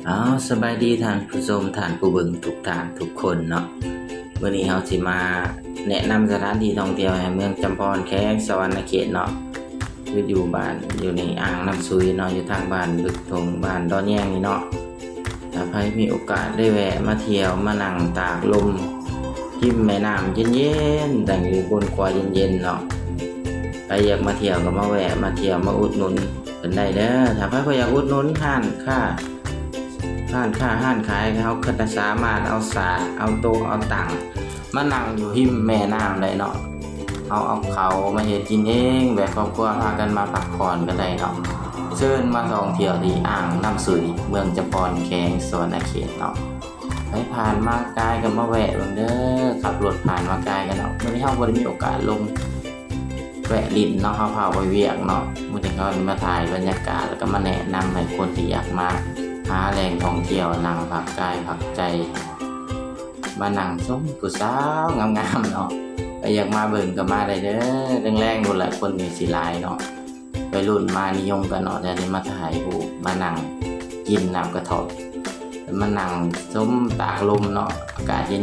ອ້າວ ສະບາຍດີທ່ານຜູ້ຊົມ ທ່ານຜູ້ເບິ່ງທຸກທ່ານທຸກຄົນເນາະ. ມື້ນີ້ເຮົາຊິມາແນະນຳສະຖານທີ່ທ່ອງທ່ຽວໃຫ້ເມືອງຈຳພອນ ແຂວງສະຫວັນນະເຂດເນາະ. ຄືຢູ່ບ້ານ ຢູ່ໃນອ່າງນ້ຳສຸຍເນາະ ຢູ່ທາງບ້ານບຶກທົ່ງ ບ້ານດອນແຍງນີ້ເນາະ. ຖ້າໃຜມີໂອກາດໄດ້ແວະມາທ່ຽວ ມານັ່ງຕາກລົມຮິມແມ່ນ້ຳເຢັນໆ ຕັ້ງຢູ່ບົນຂົວເຢັນໆເນາະ, ໃຜຢາກມາທ່ຽວກໍມາແວະມາທ່ຽວ ມາອຸດໜູນເພິ່ນໄດ້ເດີ. ຖ້າໃຜບໍ່ຢາກອຸດໜູນຮ້ານຄ້າ ຮ້ານຄ້າຮ້ານຂາຍ ເຮົາກໍສາມາດເອົາສາ ເອົາໂຕະ ເອົາຕັ່ງມານັ່ງຢູ່ຮິມແມ່ນ້ຳໄດ້ເນາະ. ເຮົາເອົາເຂົ້າມາເຮັດກິນເອງ ແບບຄອບຄົວພາກັນມາພັກຜ່ອນກໍໄດ້ເນາະ. ເຊີນມາທ່ອງທ່ຽວທີ່ອ່າງນ້ຳສຸຍ ເມືອງຈຳພອນ ແຂວງສະຫວັນນະເຂດເນາະ. ໃຜຜ່ານມາກາຍກໍມາແວະເບິ່ງເດີ, ຂັບລົດຜ່ານມາກາຍກໍເນາະ. ມື້ນີ້ເຮົາບໍ່ໄດ້ມີໂອກາດລົງ ແວະຫຼິ້ນເນາະ ເຮົາພາໄປວຽກເນາະ. ມື້ນີ້ເຮົາມາຖ່າຍບັນຍາກາດ ແລ້ວກໍມາແນະນຳໃຫ້ຄົນທີ່ຢາກມາຫາແຫຼ່ງທ່ອງທ່ຽວ ນັ່ງພັກກາຍພັກໃຈ ມານັ່ງຊົມຜູ້ສາວງາມໆເນາະ. ໃຜຢາກມາເບິ່ງກໍມາໄດ້ເດີ, ແລງໆພຸ້ນລະຄົນກໍຊິຫຼາຍເນາະ. ໄວລຸ້ນມານິຍົມກັນເນາະ, ແລ້ວນີ້ມາຖ່າຍຮູບ ມານັ່ງກິນນ້ຳກະທ້ອມ ມານັ່ງຊົມຕາກລົມເນາະ, ອາກາດເຢັ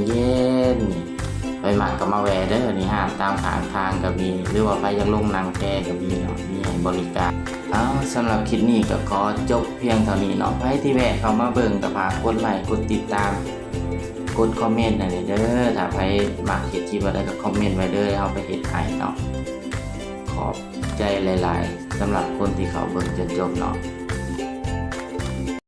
ນໆ. ໃຜມັກກໍມາແວ່ເດີ, ນີ້ຮ້ານຕາມຂ້າງທາງກໍມີ ຫຼືວ່າໃຜຢາກລົງນັ່ງແພກໍມີເນາະ, ມີໃຫ້ບໍລິການ. ເອົາ ສຳລັບຄລິບນີ້ກໍຂໍຈົບພຽງເທົ່ານີ້ເນາະ. ໃຜທີ່ແວ່ເຂົ້າມາເບິ່ງກໍຝາກກົດໄລ ກົດຕິດຕາມ ກົດຄອມເມັນໃຫ້ແດ່ເດີ. ຖ້າໃຜມັກເຮັດຄລິບແບບໃດກໍຄອມເມັນໄວ້ເດີ, ເຮົາໄປເຮັດໃຫ້ເນາະ. ຂອບໃຈຫຼາຍໆ ສຳລັບຄົນທີ່ເຂົ້າເບິ່ງຈົນຈົບເນາະ.